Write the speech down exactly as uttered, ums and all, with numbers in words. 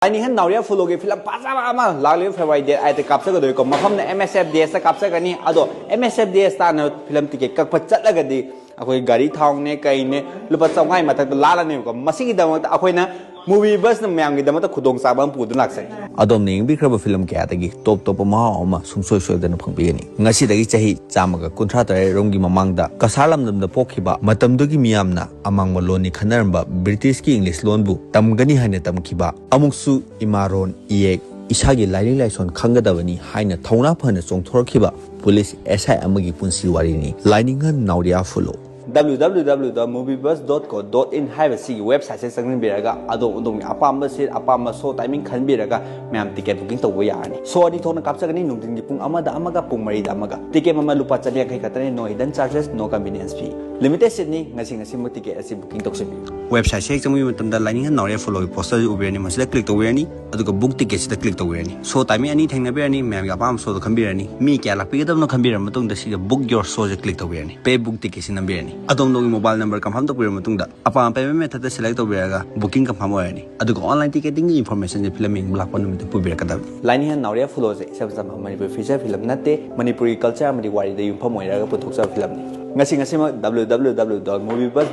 ꯑꯅꯤ ꯍꯦꯟ ꯅꯥꯎꯔꯤꯌꯥ ꯐꯨꯂꯣꯒꯤ ꯐꯤꯂꯝ ꯐꯖꯕ ꯑꯃ ꯂꯥꯛꯂꯤꯕ ꯐꯦꯕ꯭ꯔꯨꯋꯥꯔꯤ ꯗꯦꯠ ꯑꯥꯏꯠꯇ ꯀꯥꯞꯆꯒꯗꯧꯔꯤꯀꯣ꯫ ꯃꯐꯝꯅ ꯑꯦꯝ ꯑꯦꯁ ꯑꯦꯐ ꯗꯦꯁꯇ ꯀꯥꯞꯆꯒꯅꯤ꯫ ꯑꯗꯣ ꯑꯦꯝ ꯑꯦꯁ ꯑꯦꯐ ꯗꯦꯁ ꯇꯥꯟꯅ ꯐꯤꯂꯝ ꯇꯤꯀꯦꯠ ꯀꯛꯄ ꯆꯠꯂꯒꯗꯤ ꯑꯩꯈꯣꯏ ꯒꯥꯔꯤ ꯊꯥꯎꯅꯦ ꯀꯩꯅꯦ ꯂꯨꯄꯥ ꯆꯥꯝꯃꯉꯥꯒꯤ ꯃꯊꯛꯇ ꯂꯥꯜꯂꯅꯦꯕꯀꯣ꯫ ꯃꯁꯤꯒꯤꯗꯃꯛꯇ ꯑꯩꯈꯣꯏꯅ ꯃꯨꯚꯤ ꯕꯁꯅ ꯃꯌꯥꯝꯒꯤꯗꯃꯛꯇ ꯈꯨꯗꯣꯡꯆꯥꯕ ꯑꯃ ꯄꯨꯗꯨꯅ ꯂꯥꯛꯆꯒꯦ꯫ ꯑꯗꯣꯝꯅ ꯌꯦꯡꯕꯤꯈ꯭ꯔꯕ ꯐꯤꯂꯝ ꯀꯌꯥꯗꯒꯤ ꯇꯣꯞ ꯇꯣꯞꯄ ꯃꯍꯥꯎ ꯑꯃ ꯁꯨꯡꯁꯣꯏ ꯁꯣꯏꯗꯅ ꯐꯪꯕꯤꯒꯅꯤ꯫ ꯉꯁꯤꯗꯒꯤ ꯆꯍꯤ ꯆꯥꯝꯃꯒ ꯀꯨꯟꯊ꯭ꯔꯥ ꯇꯔꯦꯠ ꯔꯣꯝꯒꯤ ꯃꯃꯥꯡꯗ ꯀꯁꯥꯔ ꯂꯝꯗꯝꯗ ꯄꯣꯛꯈꯤꯕ, ꯃꯇꯝꯗꯨꯒꯤ ꯃꯤꯌꯥꯝꯅ ꯑꯃꯥꯡꯕ ꯂꯣꯟꯅꯤ ꯈꯟꯅꯔꯝꯕ ꯕ꯭ꯔꯤꯇꯤꯁꯀꯤ ꯏꯪꯂꯤꯁ ꯂꯣꯟꯕꯨ ꯇꯝꯒꯅꯤ ꯍꯥꯏꯅ ꯇꯝꯈꯤꯕ, ꯑꯃꯨꯛꯁꯨ ꯏꯃꯥꯔꯣꯟ, ꯏꯌꯦꯛ, ꯏꯁꯥꯒꯤ ꯂꯥꯏꯅꯤꯡ ꯂꯥꯏꯁꯣꯟ ꯈꯪꯒꯗꯕꯅꯤ ꯍꯥꯏꯅ ꯊꯧꯅꯥ ꯐꯅ ꯆꯣꯡꯊꯣꯔꯛꯈꯤꯕ ꯄꯨꯂꯤꯁ ꯑꯦꯁ ꯑꯥꯏ ꯑꯃꯒꯤ ꯄꯨꯟꯁꯤ ꯋꯥꯔꯤꯅꯤ ꯂꯥꯏꯅꯤꯡꯍꯟ ꯅꯥꯎꯔꯤꯌꯥ ꯐꯨꯂꯣ꯫ www.moviebus.co.in ꯍꯥꯏꯕꯁꯤꯒꯤ ꯋꯦꯕꯁꯥꯏꯠꯁꯦ ꯆꯪꯁꯤꯟꯕꯤꯔꯒ ꯑꯗꯣꯝ ꯑꯗꯣꯝꯒꯤ ꯑꯄꯥꯝꯕ ꯁꯤꯠ, ꯑꯄꯥꯝꯕ ꯁꯣ ꯇꯥꯏꯃꯤꯡ ꯈꯟꯕꯤꯔꯒ ꯃꯌꯥꯝ ꯇꯤꯀꯦꯠ ꯕꯨꯀꯤꯡ ꯇꯧꯕ ꯌꯥꯔꯅꯤ꯫ ꯁꯣ ꯑꯅꯤ ꯊꯣꯛꯅ ꯀꯥꯞꯆꯒꯅꯤ, ꯅꯨꯡꯊꯤꯟꯒꯤ ꯄꯨꯡ ꯑꯃꯗ ꯑꯃꯒ ꯄꯨꯡ ꯃꯔꯤꯗ ꯑꯃꯒ꯫ ꯇꯤꯀꯦꯠ ꯃꯃꯜ ꯂꯨꯄꯥ ꯆꯅꯤꯌꯥꯡꯈꯩ ꯈꯛꯇꯅꯤ, no hidden charges, no convenience fee꯫ Limited seat ꯅꯤ, ꯉꯁꯤ ꯉꯁꯤꯃꯛ ꯇꯤꯀꯦꯠ ꯑꯁꯤ ꯕꯨꯀꯤꯡ ꯇꯧꯁꯤꯟꯕꯤꯌꯨ꯫ ꯋꯦꯕꯁꯥꯏꯠꯁꯦ ꯍꯦꯛ ꯆꯪꯕꯤꯕ ꯃꯇꯝꯗ ꯂꯥꯏꯅꯤꯡꯍꯟ ꯅꯥꯎꯔꯤꯌꯥ ꯐꯨꯂꯣꯒꯤ ꯄꯣꯁꯇꯔꯁꯤ ꯎꯕꯤꯔꯅꯤ, ꯃꯁꯤꯗ ꯀ꯭ꯂꯤꯛ ꯇꯧꯕꯤꯔꯅꯤ꯫ ꯑꯗꯨꯒ ꯕꯨꯛ ꯇꯤꯀꯦꯠꯁꯤꯗ ꯀ꯭ꯂꯤꯛ ꯇꯧꯕꯤꯔꯅꯤ꯫ ꯁꯣ ꯇꯥꯏꯃꯤꯡ ꯑꯅꯤ ꯊꯦꯡꯅꯕꯤꯔꯅꯤ, ꯃꯌꯥꯝꯒꯤ ꯑꯄꯥꯝꯕ ꯁꯣꯗꯣ ꯈꯟꯕꯤꯔꯅꯤ꯫ ꯃꯤ ꯀꯌꯥ ꯂꯥꯛꯄꯤꯒꯗꯕꯅꯣ ꯈꯟꯕꯤꯔꯕ ꯃꯇꯨꯡꯗ ꯁꯤꯗ ꯕꯨꯛ ꯌꯣꯔ ꯁꯣꯁꯦ ꯀ꯭ꯂꯤꯛ ꯇꯧꯕꯤꯔꯅꯤ꯫ ꯄꯦ ꯕꯨꯛ ꯇꯤꯀꯦꯠꯁꯤ ꯅꯝꯕꯤꯔꯅꯤ꯫ ꯑꯗꯣꯝ ꯑꯗꯣꯝꯒꯤ ꯃꯣꯕꯥꯏꯜ ꯅꯝꯕꯔ ꯀꯟꯐꯥꯔꯝ ꯇꯧꯕꯤꯔꯕ ꯃꯇꯨꯡꯗ ꯑꯄꯥꯝꯕ ꯄꯦꯃꯦꯟ ꯃꯦꯊꯠꯇ ꯁꯦꯂꯦꯛ ꯇꯧꯕꯤꯔꯒ ꯕꯨꯀꯤꯡ ꯀꯟꯐꯥꯔꯝ ꯑꯣꯏꯔꯅꯤ꯫ ꯑꯗꯨꯒ ꯑꯣꯟꯂꯥꯏꯟ ꯇꯤꯀꯦꯇꯤꯡꯒꯤ ꯏꯟꯐꯣꯔꯃꯦꯁꯟꯁꯦ ꯐꯤꯂꯝ ꯌꯦꯡꯕ ꯂꯥꯛꯄ ꯅꯨꯃꯤꯠꯇ ꯄꯨꯕꯤꯔꯛꯀꯗꯕꯅꯤ꯫ ꯂꯥꯏꯅꯤꯡꯍꯟ ꯅꯥꯎꯔꯤꯌꯥ ꯐꯨꯂꯣꯁꯦ ꯏꯁꯝ ꯆꯝꯕ ꯃꯅꯤꯄꯨꯔꯤ ꯐꯤꯆꯔ ꯐꯤꯂꯝ ꯅꯠꯇꯦ, ꯃꯅꯤꯄꯨꯔꯤ ꯀꯜꯆꯔ ꯑꯃꯗꯤ ꯋꯥꯔꯤꯗ ꯌꯨꯝꯐꯝ ꯑꯣꯏꯔꯒ ꯄꯨꯊꯣꯛꯆꯕ ꯐꯤꯂꯝꯅꯤ꯫ ꯉꯁꯤ ꯉꯁꯤꯃꯛ www.moviebus